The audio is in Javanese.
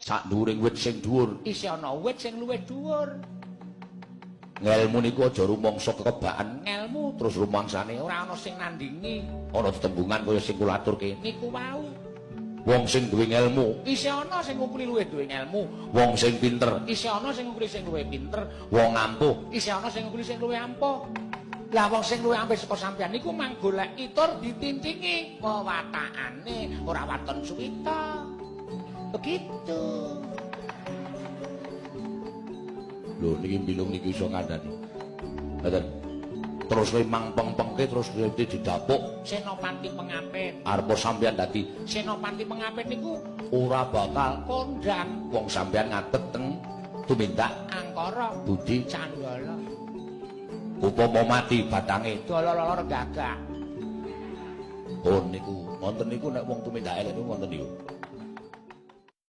Sak dhuwuring wit sing dhuwur isih ana wit sing luwih dhuwur. Ngelmu niku aja rumangsa kekebakan ngelmu terus rumangsane ora ana sing nandingi. Ana tetembungan kaya sing kula aturke niku wau. Wong sing duwe ngelmu isih ana sing ngungkuli luwih duwe ngelmu. Wong sing pinter isih ana sing ngungkuli sing luwih pinter. Wong ampuh isih ana sing ngungkuli sing luwih ampuh. Lah wong sing luwih ampuh saka sampeyan niku mang goleki tur ditintingi wewatakane, ora waton suwita. Begitu. Lho niki bilung niki iso ngandani. Ngoten. Terus kowe mangpeng-pengke terus kowe didapuk Senopati Pengapit. Arep sampeyan dadi Senopati Pengapit niku ora bakal kondang. Wong sampeyan ngadeg teng tumindak angkara budi candala. Upama mati batange dololor gagak. Oh niku wonten niku nek wong tumindak elek niku wonten niku.